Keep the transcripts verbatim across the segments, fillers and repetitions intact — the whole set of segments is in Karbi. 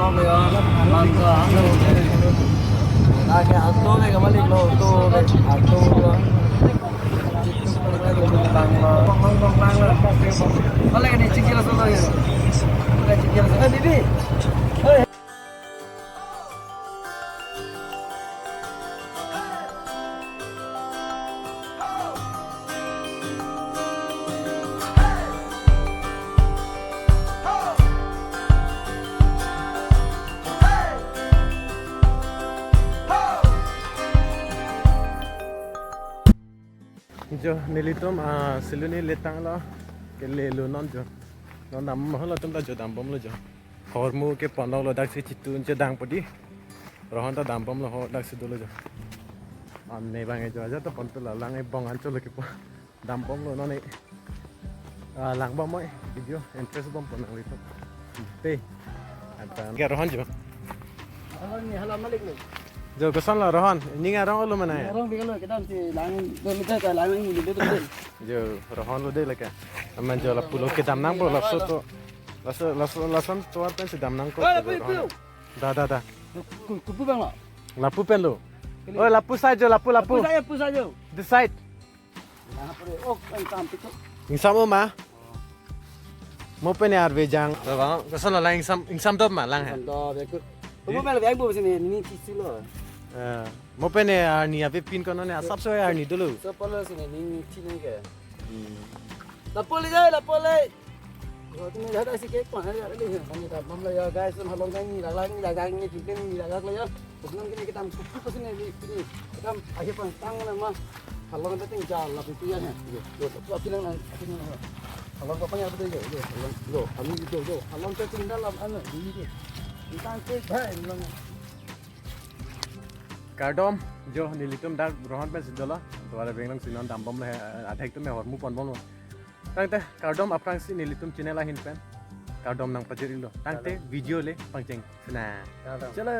Mantap. Lagi auto le, kembali lo auto le, auto lo. Bang lo, bang, bang, bang lo. Balik ni, chingkir solo ya. Balik chingkir solo. Eh, Bibi. Hei. Jo, nelitum, ah, Siloni letanglo, kele lo non jo. Non dambomlo atum ta jo, dambomlo jo. Hormu ke ponloklo, daksi chitun chedang podi. Rohon ta dambomlo ho, daksi dolo jo. Ane bang e jo, aja ta pon tu lalang e bong anchot lo kipu. Dambomlo non e. Ah, langbom oi, video interest bom pon nanglitum. Te. Anta ke Rohon jo. Halo ni, halo malik ni. Jo, kosonlo Rohon? Ning arong lo mane? Arong bikalo, kedam si lang dolo ta, lang ni dolo ta. Jo, Rohon lo de lake. Aman jo lapu lo kedam nangpo, laso to. Laso, laso, lason tovar pensi dam nangkok. Eh, jo, lapu, Rohon. Lapu. Da, da, da. Ku-, kupu bang lo. Lapu pen lo. Kali. Oh, lapu side jo, lapu, lapu. Lapu side, lapu side jo. This side. Lapu de. Oh, ingsam pito. Ingsam o ma? Mo pen arve jang. Lo bang, kosonlo lang ingsam, ingsam dop ma lang he? Ingsam dop, ya ku. Di? Mo pen lo bang bu sini, ni chisu lo. Eh, mo pen arni ave pin kono ne, asap so arni dolo. So polo sini, ni chi ni ke. Hmm. Lapu le jai, lapu le. Yo, tu ni ada si kek pan, ada ada ni. Kami tak mamla ya guys, tu halong kami, lalang ni, lalang ni, chicken ni, lalang lo ya. Kesenang kini kita, kesenang kini, kini. Kita akhir pantang nama. Halong kita tinggal lah, itu ya. Yo, yo, tapi api nang, api nang. Halong apa yang betul yo, yo, halong, yo, kami gitu, yo. Halong kita tinggal lah, anu, ini, ini. Kita angkat, hai, bilang. Kardom, jo, nelitum dak Rohon pensi dolo. Tovar abang along si non dambomlo he, adhek atum e hormu ponbomlo. Tangte, kardom aphrangsi nelitum channel ahin pen. Kardom nangpajir-iklo. Tangte, kardom. Video le pangcheng. Sena. Kardom. Chalo.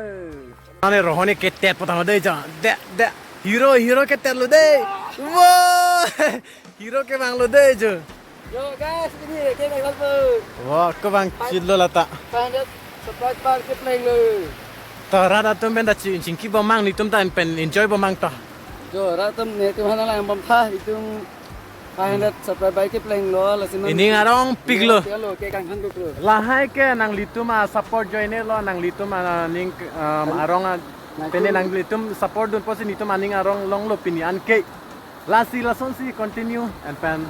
Ane Rohon e ketet potang de ja. De, de. Hero, hero ketet lo de. Wow. Hero kevang lo de jo. Yo guys, ini ke bang lo. Wow, kevang chit lo lata. Five hundred subscriber kepleng lo. To rat atum pen ta ching, chingki bomang, netum ta pen enjoy bomang to. Jo, rat atum netum hana lang bom tha, itum five hundred subscriber kepleng lo, lasi non. Ining arongpik lo. Lo, lo, ke kanghan kuk lo. Lahai ke nanglitum a-support join lo, nanglitum aning, um, arong a, nang pene nanglitum support dun pusi netum aning arong longlo pini anke. Lasi lasonsi continue, and pen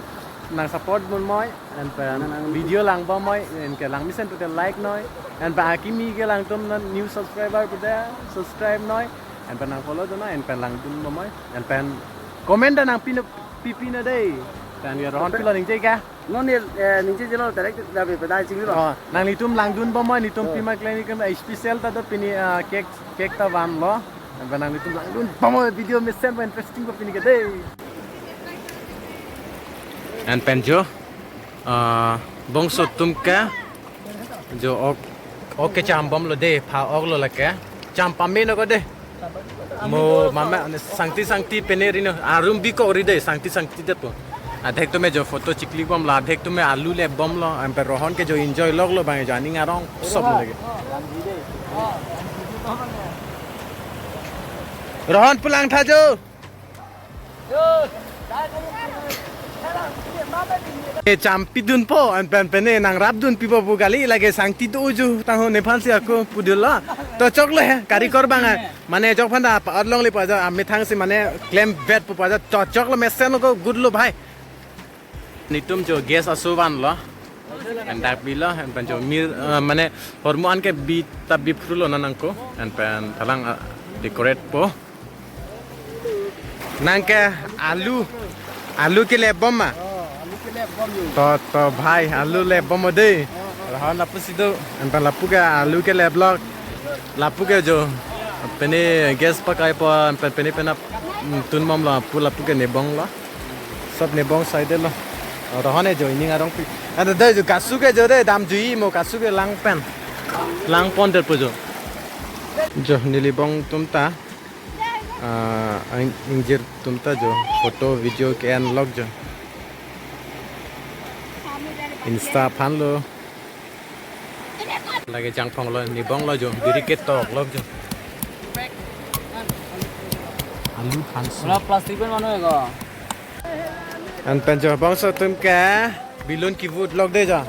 nang support dun moi, and pen nang, nang video langbom moi, and ke langmesen pute like noi, and pen akimi ke langtum non new subscriber pute subscribe noi, and pen nang follow dun noi, and pen langdun bom moi, and pen comment ta nangpi non, pipi non dei. Dan ya Rohon pilo ningje ke? Non ni, eh, ningje jelo direct dabe pedai chinglo. Oh, nanglitum langdun bom moi, netum, oh, pima klem ikem special ta do pini, ah, cake, cake ta vanlo. And pen nanglitum langdun bom moi, video mesen ba interesting ba pini ke dei. And pen jo, ah, bangso atum ke jo ok, ok kechambomlo de, pha-ok lo lake. Cham pame non ko de. Mo mama sangti sangti pene rino, arum bikok ri de, sangti sangti det po. Adhek atum e jo photo chiklik bomlo, adhek atum e alu lep bomlo, and pen Rohon ke jo enjoy loklo bang jo aning arong sop lo lake. Rohon pulang tha jo. E cham pidun po, and pen pene nangrap dun pipo pu kali, lake sangti do uju tangho nephan si ako pudula. To choklo he, karikor bang a, mane chok phan ta pa-at longle pa ja, amethang si mane klem vet pu pa ja, to choklo mesen ko good lo bhai. Netum jo guest aso vanlo. And dak bilo, and pen jo mir, eh, mane hormu an ke bi ta bi phrulo nanangko, and pen thalang, eh, decorate po. Nang ke alu, alu kelep bom ma? Oh, alu kelep bom yo. To, to bhai, alu lep bom de. Oh, oh. Rohon lapusi do, and pen lapu ke alu kelep lok. Lapu ke jo, pene gas pakai po, and pen pene penap, mm, tun bomlo, lapu lapu ke nebonglo. Sop nebong side lo. Rohon e jo ining arongpik. Ada dei jo kasu ke jo de damjui mo kasu ke lang pen. Lang pon der po jo. Jo neli bong atum ta. Ah, ang-, ingjir atum ta jo. Photo video ke-en lok jo. Insta aphan lo. Lake jangphong lo, ne bong lo jo, biri ketok lo jo. Alu thansi. Pura plastic pen manu ego. An pen jo bangso atum ke balloon kevut lok de jo.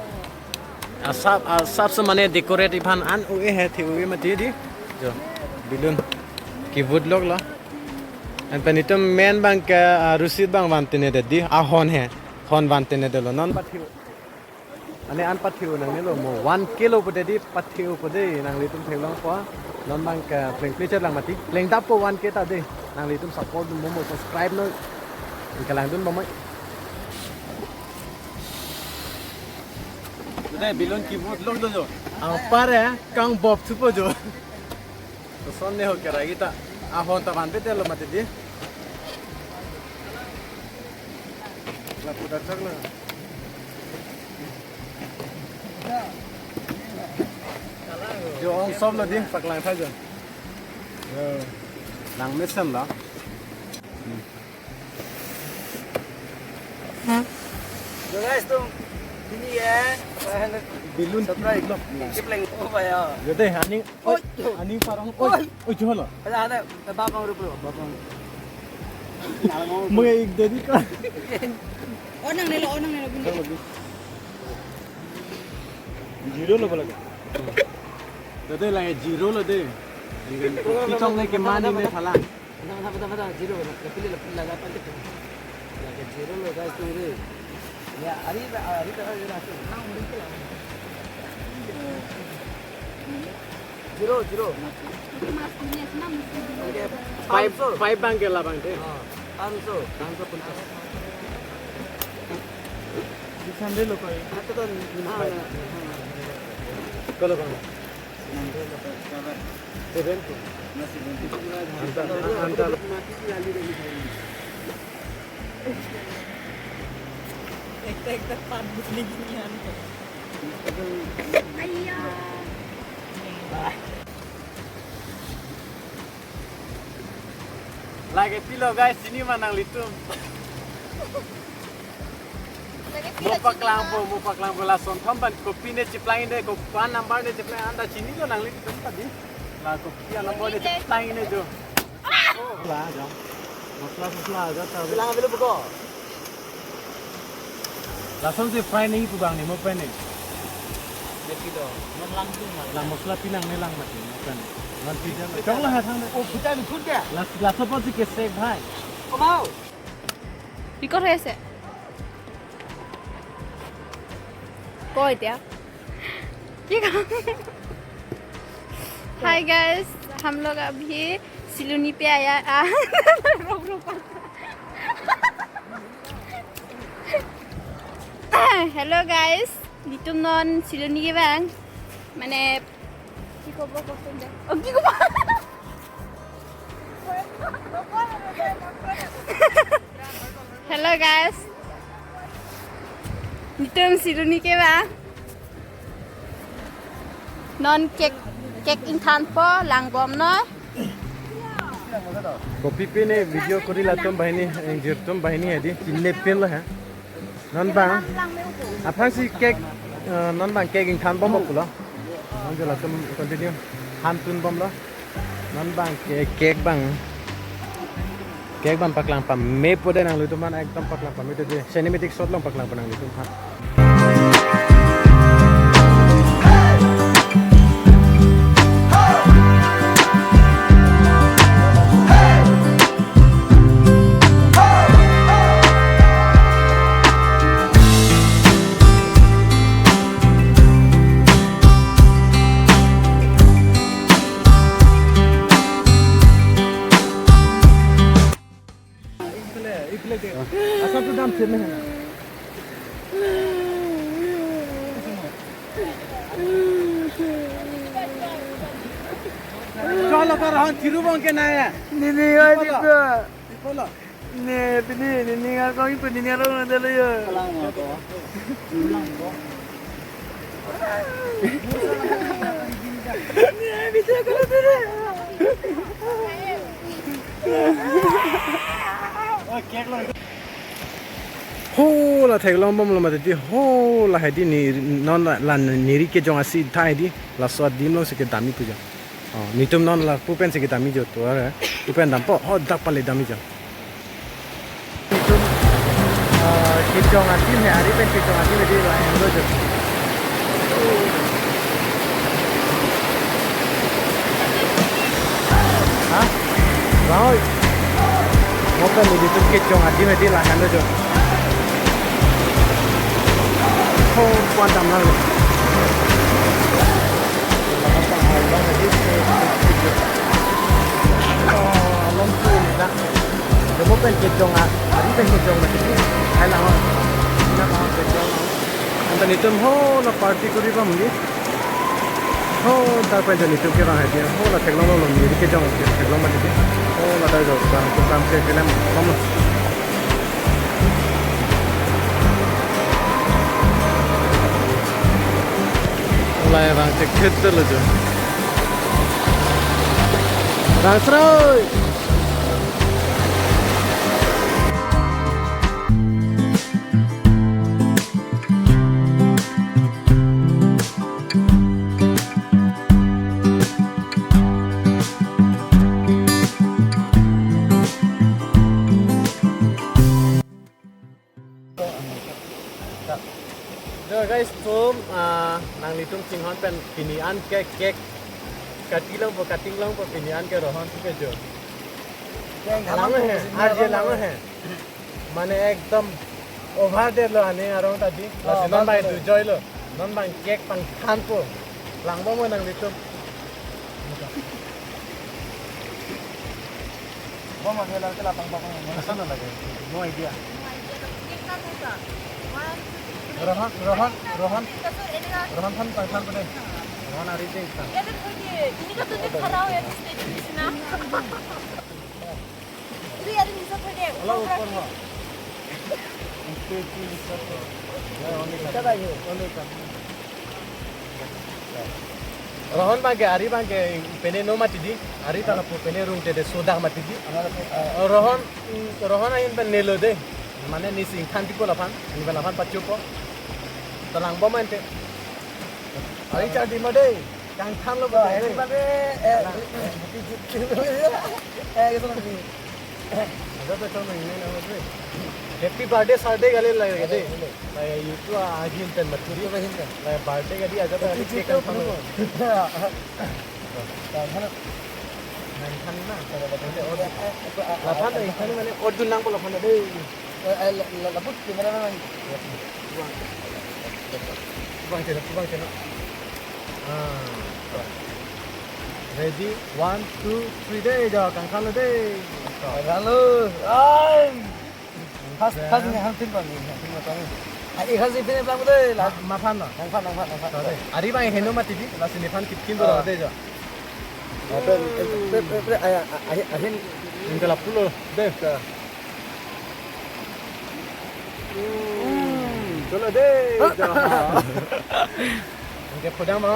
Asap, asap si mane decorate iphan an u-e he thi u-e mati di. Jo, balloon kevut lok lo. An pen itum men bang ke, ah, rusit bang vantenedet di. Ahon he. Hon vantenedetlo. Non pathiu. Ane an pathiu nangnelo mo one K lo pu de di, pathiu pu de, nanglitum theklongpo. Non bang ke pleng plechet lang mati. Plengdappo one K ta de. Nanglitum support mo mo subscribe noi. Kelang dun mo mo. Today balloon kevut lok do jo. Ang pare kang bob thupo jo. Koson ne ho kerai ta. Ahon ta vanpetelo mati di. Lapu dachak lo. Jo ong som lo di, paklang tha jo. Yo. Lang mesen lo. So guys, tum pini ya, balloon surprise. Kepleng, oh ya. Yo de, ani, oi, ani parong, oi, oi, jo lo. Ada, ada, babang rup lo, babang. Mo ik de di ka. Oh, nangnelo, oh, nangnelo, bun. Zero lo lake. Dade lake zero lo de. Kitong ne ke mani ne thala. Mata, mata, mata, mata, zero lo. Lapili, lapili, la, la, pantik. Lake zero lo, guys, tum de. Ya, ari, ari, ari, ari, ari. Zero, zero. Five, five bang ke la bang de. Ah, panso. Panso panchas. Di Sunday lo koi. Ata to, na, na, na. Kolo bang. Seven to. Anta, anta. Ekta, ekta pan bukli gini an. Aiya. Lake pilo guys, chini ma nanglitum. Mo paklangpo, mo paklangpo, lason thom pen kopi ne cheplang-e de, ko-an number ne cheplang, anta chinilo nanglitum ta di. La kopi an number ne cheplang-e de jo. La jo. Mosla mosla aja ta. Lang avelo buko. Lason si fry nangji pu bang ne mo pen ne. Beti do. Non lang tu ma. La mosla pi nangne lang mati mo pen. Non pi jam. Chong la ha thang de. Oh, puta ni phun dia. Las, laso apot si kesek bhai. Oh, mau. Record হৈ আছে। ক এতিয়া। কি কম? Hi guys, हम लोग अभी सिलोनी पे आया। आ, रुक, रुक। Hello guys, nelitum non Siloni kevang. Mane, কি ক'ব কচোন দে। অ, কি ক'ব? Hello guys. Nelitum Siloni kevang. Non cake, cake ingthanpo, langbomnoi. Kopi pen ne video kori latum banghini, ingjir atum banghini hedi, chinine pinlo ha. Non bang, aphrangsi cake, eh, non bang cake ingthanbom pulo. Non jo latum continue, han tunbomlo. Non bang ke cake bang, cake bang paklang pamepo de nanglitum aphan, ekdom paklang pame de, cinematic shot along paklang pame nanglitum aphan. Cholo kar han chiru bong ke na ya. Nini, oi, Bola. Bola. Ne, pini, nini ngar kong ipu, nini ngar kong dalo yo. Kalang mo to. Kalang mo. Ne, bisa kalau tu. Oh, cake lo. Ho la theklong bomlo mati di, ho la hedi ni non la, la neri kejong asi thai di, laso adim alongsi kedam-i pujo. Oh, netum non lapu pensi kedam-i jo to, are, pu pen dampo, ho dak pale dam-i jo. Netum, eh, kejong adim he, ari pen kejong adim he di lahenlo jo. Ha? Bang oi. Mo pen netum kejong adim he di lahenlo jo. Oh, kuan damlo. Oh, along tu ni na. Mo pen kejong a, ari pen kejong na kiti. Hai lang ho. Ina lang ho kejong. Anta netum ho la party kori bom di. Ho, dak pen netum kevang hedi. Ho la theklong lo, neri kejong theklong mati di. Ho la dak jo bang tu kam ke kelem bom lo. Lai vang chek khet lo jo. Vang sroi. Jo guys, tum, ah, nanglitum chinghon pen pini an ke cake. Kati longpo, cutting longpo pini an ke Rohon tu ke jo. Lang he, R J lang he. Mane ekdom over det lo ane arong ta di. Oh, lasi non over bang det. Dujoi lo. Non bang cake pangthanpo. Lang bom nanglitum. Bom age la ke la pang pang. Masa na lage. No idea. Rohan, Rohan, Rohan. Rohan than pangthanpo de. Rohan ari cheng than. Hello, ऊपर हो। Rohon bang ke, ari bang ke, pene no mati di, ari ta lapu pene rung te de soda mati di. Rohon, mm, Rohon ahin pen nelo de, mane nesi ingthan tipo laphan, ingthan laphan pachupo. Ta lang bom ante. Ari char di ma de. Kangthan lo. Wah, ba happy birthday. Eh, eh, happy birthday. Eh, gitu lagi. Ada tu cuma ini nama tu. Happy birthday, birthday kali lah ya, deh. Lah ya, itu ahin pen mati. Itu ahin pen. Lah ya, birthday kali aja tu. Happy birthday kangthan lo. Kangthan. Kangthan na. Laphan deh, ingthan mane order nangpo laphan deh. Eh, eh, la, la, labut camera na. Bang chelo, bang chelo. Ah. Ready, one, two, three, deh, jo, kangthan lo deh. Kangthan lo. Ai. First, first ni hangtin bang ni, hangtin bang ni. Ai, hangtin bang ni, bang deh, la. Ma, maphan lo. Nangphan, nangphan, nangphan. Sorry. Ari bang heno mati di, lasi nephan kitkin do deh, jo. Apa, eh, eh, eh, eh, ay, ay, ay, ahin. Ingkala pulo deh. Hmm, chalo deh. Hah? Dah. Oke, podang mo.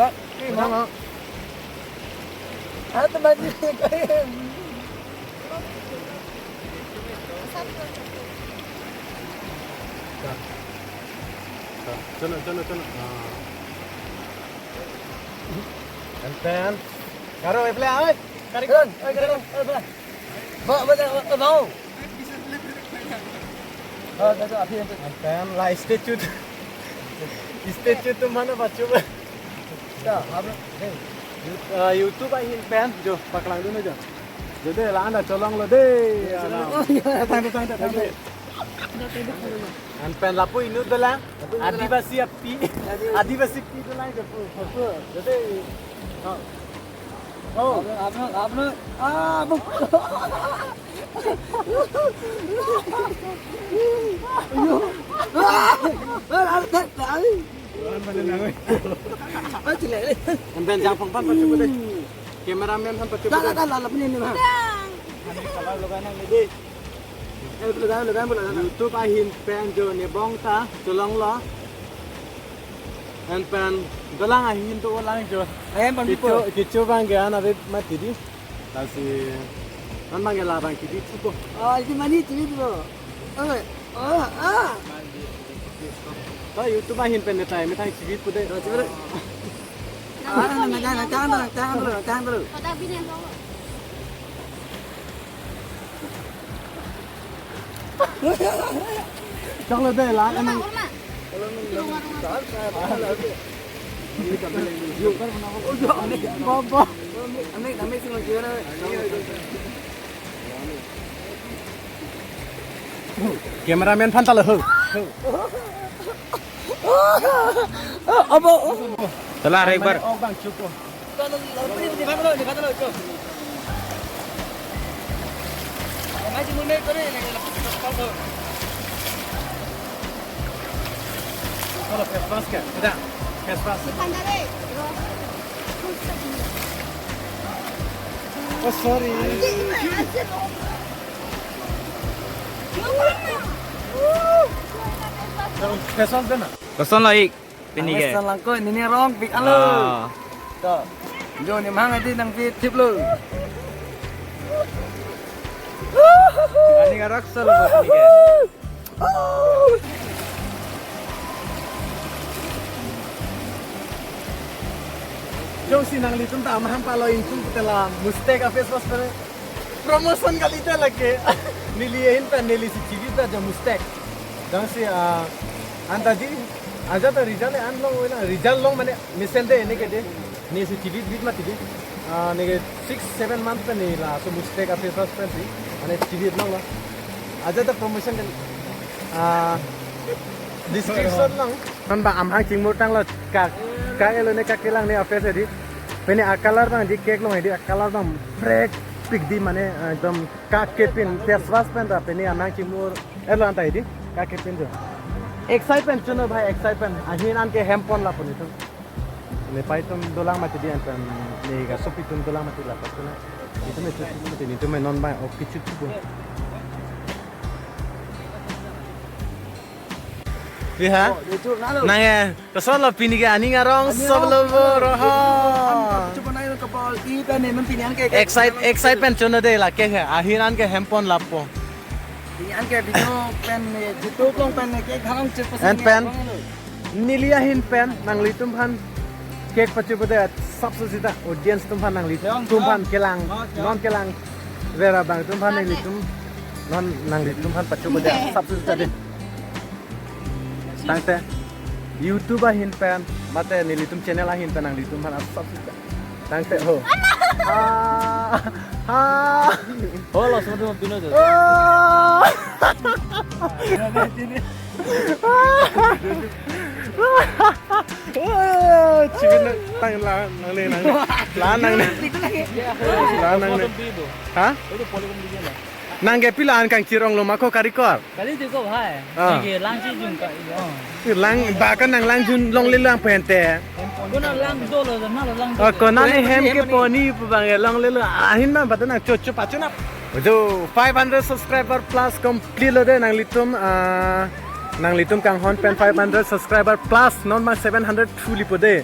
Hah? Podang mo. Ah, teman ni. Dah. Dah. Chalo, chalo, chalo. Ah. And then, Karo, eh, play, oi. Kari, oi, Kari, oi, play. Ba, ba, ba, ba, ba. Ah, dah, dah, api, api. Pen la statue. Statue tu mana baca ba? Dah, apa? Hey. You-, ah, YouTube ahin pen jo paklang dulu jo. Jadi la anda cholong lo deh. Oh, iya. Tang, tang, tang, tang. An pen lapu inut dolang. Lapu inut dolang. Adivasi api. Adivasi. Adivasi api dolang jo pu. Apa? Jadi, oh. Oh. Apa, apa, apa? Ah, bu. Ayo. Ah, ah, ah, ah, ah. An pen jangphong aphan pachupo deh. Cameraman aphan pachupo deh. Dah, dah, dah, dah, ini mah. Dah. Color lo kan ini deh. Eh, lo kan, lo kan, lo kan. YouTube ahin pen jo ne bong ta cholong lo. An pen dolang ahin tu olang jo. Ayan pan kecho, kecho bang ke an ave mati di. Lasi an bang ke la bang kidi chupo. Oh, itu mani tu itu. Oh. Oh, ah. Ba YouTube ahin pen netai, methang chivit pude. Oh, chivit. Ah, nang, nang, nang, nang, nang, nang, nang, nang. Choklo de la, emang. Bobo. Cameraman phan talo ho. Abo. Tala, arek bar. Kalau face mask ya? Tidak. Face mask. Oh, sorry. Face mask dena. Koson lo ik? Pini ke? Nangli sang langkoi, nini arongpik alo. Ah. To. Jo, nemang adi nangpi thiplo. Ani ngarak solo pini ke. Jongsi nanglitum ta amahang palo ingtung putela Mustek a-face wash pere. Promotion kalite lake. Neli ahin pen neli si chivit ta jo Mustek. Jongsi, ah, anta di, ajat ta result an long wena, result long mane mesen de ne ke de. Ne si chivit vit mati de. Ah, ne ke six, seven month pen ne laso Mustek a-face wash pen si. Mane chivit longlo. Ajat ta promotion kan. Ah, description long. Kan ba amahang chingmur tanglo kak, kak elo ne kakelang ne a-face di. Pini a-color bang di cake long di a-color bang brek pik di mane, ah, ekdom kak kepin face wash pen ta pini amahang chingmur elo anta di kak kepin jo. Excite pen chuno bhai, excite pen. Ahin an ke hem pon lapu netum. Nepei atum dolang mati di an pen ne ga sopi atum dolang mati lapu chuno. Netum ne chutu mati netum non bang ok kichutu bo. Liha? Oh, dia cur nalo. Nang eh, koson lo pini ke aning arong. Aning arong. Sob lo bo roho. Chupa nai kapal i pen ne man pini an ke. Excite, excite pen chuno de la ke he. Ahin an ke hem pon lapu. Pini an ke video pen ne, YouTube long pen ne ke dharang chupa. An pen. Neli ahin pen nanglitum aphan cake pachupo de, sabse sita audience atum aphan nanglitum aphan kelang, non kelang vera abang atum aphan nanglitum, non nanglitum aphan pachupo de, sabse sita de. Tangte YouTube ahin pen mate nelitum channel ahin pen nanglitum aphan sabse sita. Tangte ho. Ha. Ha. Ho, lo semua pino je. Oh. Chibin na tang la nangne nang. La nangne. La nangne. Ha? Nang ke pila an kangchir ong lo ma ko karikor? Kali tu ko bhai. Ah. Nang ke lang chi jun ka. Oh. Lang ba kan nang lang jun longle lang pen te. Ko na lang dolo, na lang dolo. Oh, ko na ni hem keponi pu bang longle lo. Ahin ma bata nang chocho pacho na. Jo five hundred subscriber plus complete lo de nanglitum, ah, nanglitum kanghon pen five hundred subscriber plus non ma seven hundred thuli po de.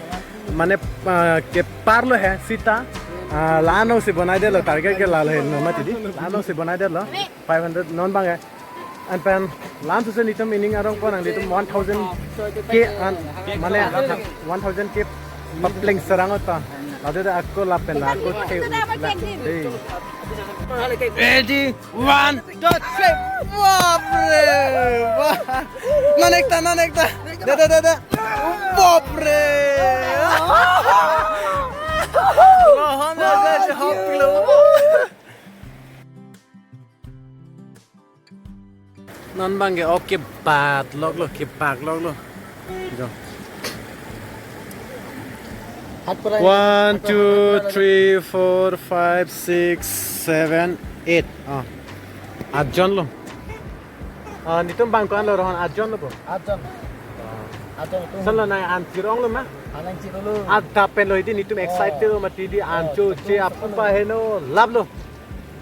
Mane, ah, kepar lo he sita. Ah, la-an si bonai detlo target ke la lo he no mati di. La-an si bonai detlo. Five hundred non bang he. An pen la-an si netum aning arong pon nanglitum one thousand K an mane one thousand K papleng serang ota. Lade da ako lapen ako the. Ready? One, two, three. Bapre! Wah! Non ekta, non ekta. Da, da, da, da. Bapre! Rohon aja si hop lo. Non bang ke ok kebat lok lo, kebak lok lo. Jo. Hat pura. One, two, three, four, five, six, seven, eight. Ah. Atjon lo. Ah, netum bang ko-an lo rohon atjon lo bo. Atjon. Atjon tu. Solo nang an chir ong lo ma? Anang chir lo. At dapen lo hidi netum excited lo mati di an cho che apu pa heno lap lo.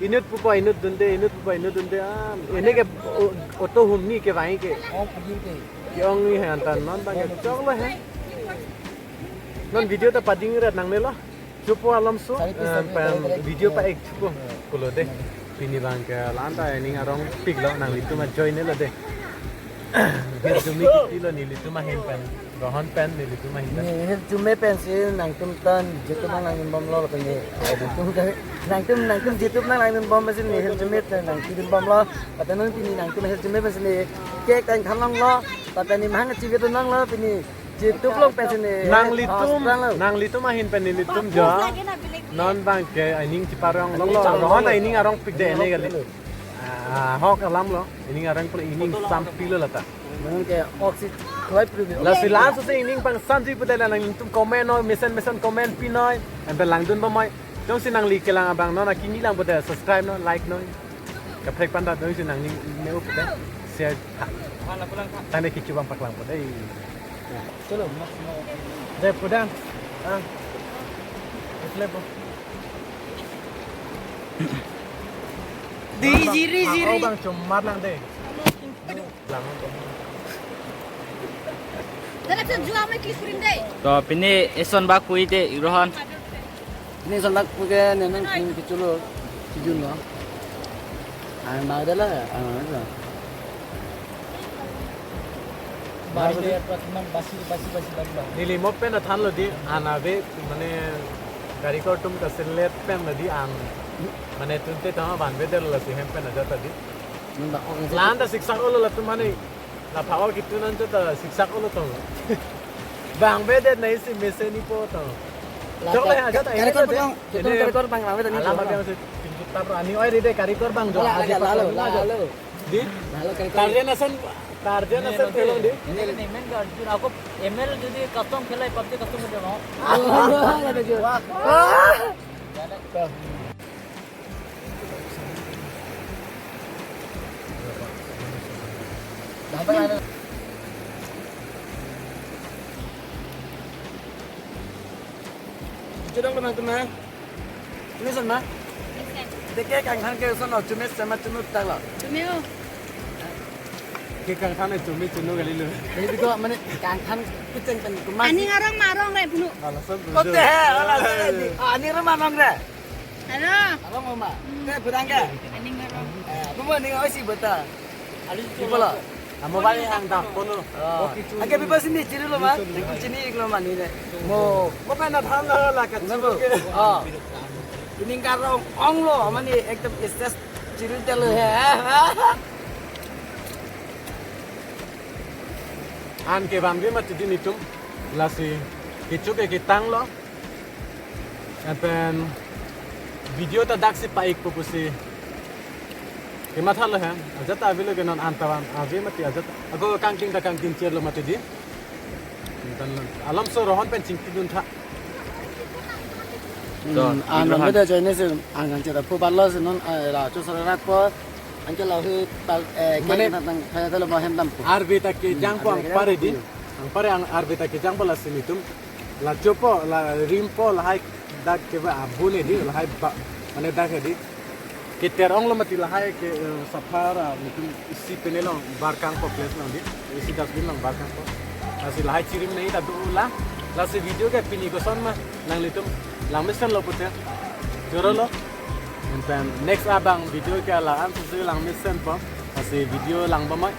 Inut pupo inut dunde, inut pupo inut dunde. Ah, ini ke o-, auto humni ke vang ke. Oh, pergi ke. Ke-ong ni he antan non bang ke chok lo he. Non video ta pading rat nangne lo. Chupo alom so, eh, pen video pa-ek chupo. Kulo de. Pini bang ke la-an ta aning arongpik lo nanglitum ajoine lo de. Hirjume kiti lo nelitum ahin pen, Rohan pen nelitum ahin pen. Ne hirjume pensi nangtum tan YouTube nang langdun bomlo, lapen ne, nangtum, nangtum YouTube nang langdun bom pensi ne hirjume nang langdun bomlo. Lapen non pini nangtum hirjume pensi ne cake tang than longlo. Lapen ne mahang chividun longlo pini YouTube along pensi ne. Nanglitum, nanglitum ahin pen nelitum jo. Non abang ke ining chiparong longlo. Rohan ining arongpik de ne kali. Ah, ahok alam lo. Ining arongpik, ining sampilo lata. Nang ke oxy klai pri. Lasi la-an sose ining pangsanji pute la nangtum comment noi, mesen mesen comment pinoi, anpen langdun bomnoi. Jongsi nangli kelang abang non akimi lang pute subscribe noi, like noi. Kaprek panda jongsi nangning neu pute share tha. Tangte kecho abang paklang pute. Chalo, mas, mas. Deh, pudang. Ah. Reflect, bro. Di, jiri, jiri. Abang cuma lang deh. Lang. Dadak sa jua mai klik kuring deh. To, pini eson bak pui te, Rohan. Pini eson bak pui ke nenang pui ke chulo, chijun lo. Ang mau deh la, ang mau deh la. Bari de, pas man basi, basi, basi lagi lah. Neli mo pen athan lo di, an ave, mane, karikor atum kaselet pen lo di an, mane, tunte tama vanvedet lo lasi hem pen ajat ta di. Nunda, oh, nunda. La-an ta siksak olo latum mane, la pha-o kitun an ta siksak olo tong. Vanvedet nai si mesen ni po tong. La chok ka-, le ajat ta karikor ini putong, deh. Tutum ini karikor abang vanvedet ni alam chok abang si pintu tap ani oi ride karikor abang jo. La, la, aja la, pas la, lo, la, la, lo. Di? Halo, kali, kali. Tarjan asen, tarjan asen pelong di. Ini kan M L ke Arjun, aku M L jadi custom khelai, PUBG custom khelai mau. Oh, ada juga. Wah. Wah. Dapat ada. Itu dong, teman-teman. Ini son ma? Deke kangthan ke son lo, chume sama chunu tak lo. Chume o. Ke kangthan ke chume chunu kali lo. Ini biko mane kangthan kucing pen kumas. Aning arong ma arong re punu. Ala son. Kote hai, ala son. Ah, aning arong ma arong re. Halo. Arong ma. Hmm. Te pudang ke? Aning arong. Eh, apa mau aning oi si beta? Di polo. Amo bari hang dak polo. Oh. Oke, chini. Ake bipa sini chiri lo ma. Chini ik lo ma ni le. Mo. Mo pen athan lo la ka chini ke. Oh. Ining karong ong lo mane ekdom stage chiri te lo he. An ke bang di mati di nitum. Lasi kecho ke ketang lo. Lapen video ta daksi pa-ikpo pusi kematha lo he. Ajat ta avelo ke non anta van ave mati ajat. Ako kangting ta kangting cher lo mati di. Lapen alomso Rohan pen chingkidun tha. Don, hmm, an Rohan. Beda join si an kan cher ta phu balo si non, eh, la cho sara rak po. Anke la hu pal, eh, mane kaya tang kaya talo mo hem dam po. Arve ta kejang po. Hmm, ang pare di. Ang pare ang arve ta kejang po lasi nitum. La chopo, la rimpo, lahai dak ke ba abun edi, lahai ba, mane dak edi. Keter ong lo mati lahai ke, eh, saphara, mungkin isi pene long, barkang po place long di, isi dustbin long barkang po. Lasi lahai chirim nei ta do la, lasi video ke pini koson ma, nanglitum, langmesen lo pute, choro lo. Lapen next abang video ke la-an susu langmesen po. Lasi video lang bomai.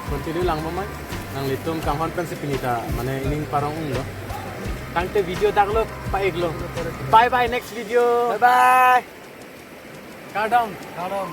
Continue lang bomai. Nanglitum kanghon pensi pini ta mane ining parong ung lo. Tangte video dak lo pa-ik lo. Bye bye next video. Bye bye. Kardom. Kardom.